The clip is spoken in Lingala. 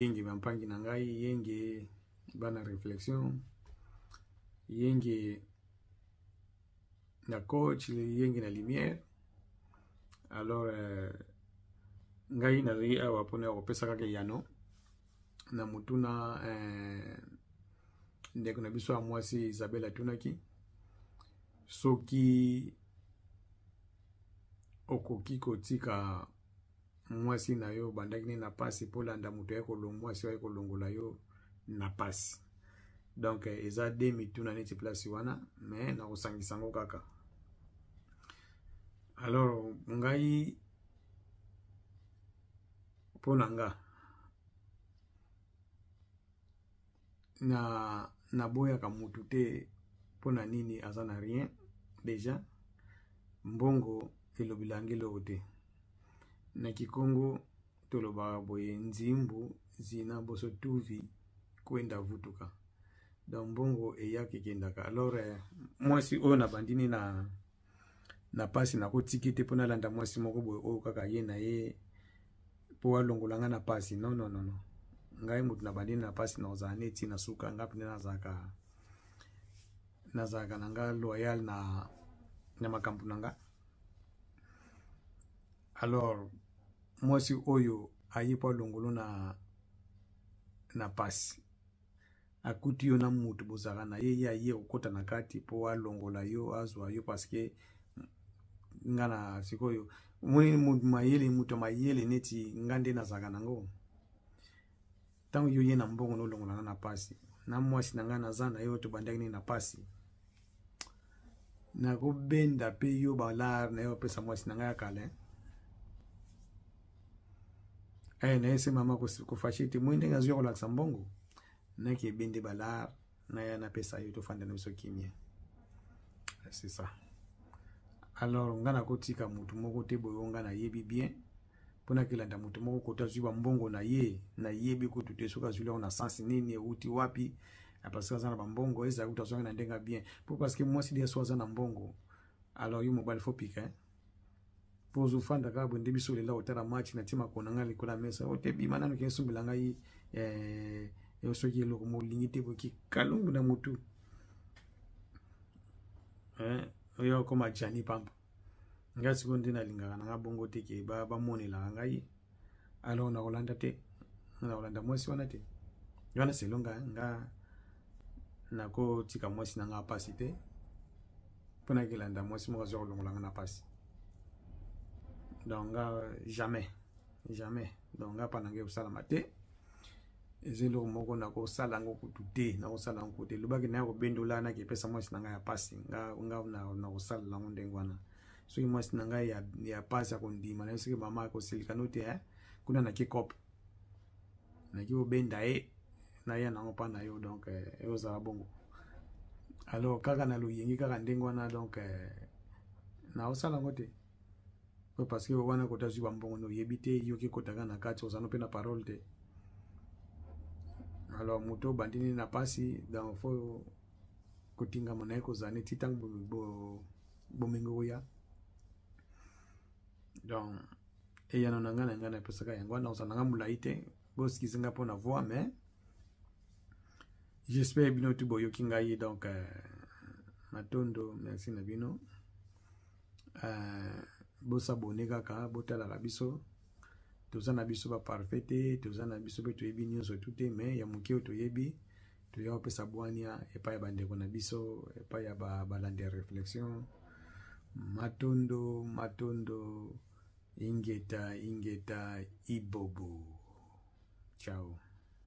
Yenge ba mpangi na ngai, yenge bana reflexion, yenge na coach, yenge na lumière. Alors euh, ngai nazali awa mpona ya kopesa kaka eyano na motuna euh, ndeko na biso ya mwasi Isabelle atunaki soki okoki kotika mwasi na yo obandaki ne na pasi mpo olanda moto aye kolongo mwasi aye kolongola yo na pasi donc eza de mituna neti place wana mais nakosangisa yango kaka alors ngai mpo na nga na naboyaka mutu te mpo na nini aza na rien deja mbongo elobelanga eloko te na kikongo tolobaka boye nzimbu zina boso tuvi kwenda vutuka donc mbongo eyaka ekendaka alors eh, mwasi oyo nabandi ni na na mpasi nakotiki te mpo nalanda mwasi moko boye oyo kaka ye na ye mpo alongola ngai na mpasi non non non non ngai moto nabandi na mpasi nakozala neti na suka ngai mpenza nazalaka nazalaka na ngai loyal na, na makambo na ngai alors mwasi oyo aye mpo alongolo na na pasi akuti yo na mutu bozalaka na ye ye aye kokota na kati mpo alongola yo azwa yo parceke nga na sikoyo omoni mayele moto ya mayele neti nga nde nazalaka nango ntango yo ye na mbongo nolongola nga na pasi na mwasi na ngai naza na yo tobandaki nini na pasi nakobenda mpe yo balare na yo opesa mwasi na ngai ya kala eh? eh, nayese mama kofashe te moi ndenge azwi kolakisa mbongo naki ebende balare naya napesa yo tofanda na biso kimia c'est ça alors nga nakotika motu moko te boye nga nayebi bien mpo nakelanda moto moko kota azwi bambongo na ye nayebi kutu te soki azwi yango na sense nini euti wapi parce que aza na bambongo ezala kutu azwaki na ndenge bien mpo parce que mwasi deya so aza na mbongo alors yo mobali fo pika eh? mpo ozofanda kaka boye nde biso lela kotala match na ti makolo na ngai likolo ya mesa oyo te bima nanu kende sombela ngai eh, eh, soki eloko molingi te boye kikalungu na motu eh, oyo okoma jani pamba ngai sikoyo nde nalingaka na ngai bongo te ke bamonelaka ngai alors nakolanda te nakolanda mwasi wana te wana selo nga nga nakotika mwasi na ngai mpasi te mpo nakelanda mwasi moko azwa kolongola ngai na mpasi donc nga jamais jamais donc nga mpa na ngai ekosalama te eza eloko moko nakosala yango kutu te nakosala yango kutu te lobaki naya kobendola naki epesa mwasi na ngai ya mpasi nga nakosala yango ndenge wana soki mwasi na ngai ya, ya mpasi akondima naye soki mama akosilika no te eh? kuna naki cope naki kobenda ye naya nango mpa na yo donc eh, ekozala bongo alors kaka na loyenge kaka ndenge wana donc eh, nakosala yango te po parce que wana kota azwi bambongo na oyebi te yoki ekotaka na kati ozana mpe na parole te alors moto obandi nini na mpasi donc fo kotingama na ye kozala neti ntango bomengo koya donc eyano na ngai na ngai napesaka yango wana kozala na ngai molai te bosikisi ngai mpo na voix mais j'espère bino tu boyoki ngai donc euh, matondo merci na bino euh, bosabone kaka botalaka biso toza na biso baparfait te toza na biso mpe toyebi nyonso tu te mais ya moke oyo toyebi toya kopesa bwania epai ya bandeko na biso epai ya balandi ya réflexion matondo matondo ingeta ingeta ibobo ciao.